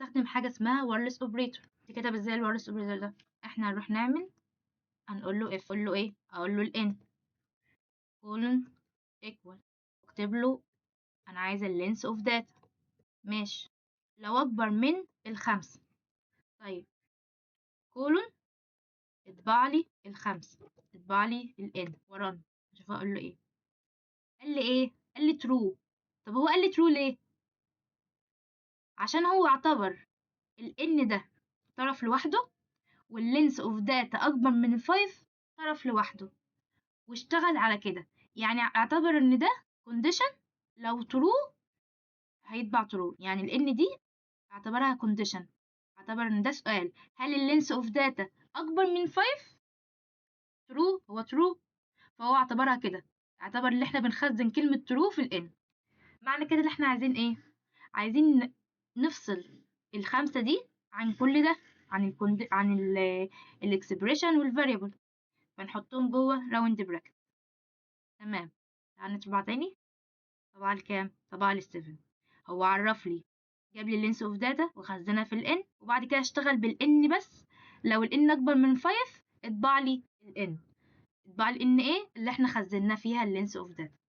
هستخدم حاجة اسمها wireless operator. كتب ازاي ال wireless operator ده؟ احنا هنروح نعمل، هنقول له if، اقول له ايه؟ اقول له ال n colon equal، اكتب له انا عايزه ال length of data، ماشي، لو اكبر من ال5، طيب colon اطبع لي ال5، اطبع لي ال n و run. شوف اقول له ايه. قال لي ايه؟ قال لي true. طب هو قال لي true ليه؟ عشان هو اعتبر ال n ده طرف لوحده، وال length of data اكبر من 5 طرف لوحده، واشتغل على كده. يعني اعتبر ان ده condition، لو true هيطبع true. يعني ال n دي اعتبرها condition، اعتبر ان ده سؤال، هل ال length of data اكبر من 5؟ true، هو true، فهو اعتبرها كده، اعتبر ان احنا بنخزن كلمة true في ال n. معنى كده ان احنا عايزين ايه؟ عايزين نفصل ال5 دي عن كل ده، عن ال expression وال variable، فنحطهم جوه round bracket. تمام. تعال نطبع تاني. طبع لي كام؟ طبع لي 7. هو عرف لي، جاب لي ال length of data وخزنها في ال n، وبعد كده اشتغل بال n بس. لو ال n اكبر من 5 اطبع لي ال n، اطبع لي n ايه اللي احنا خزناه فيها ال length of data.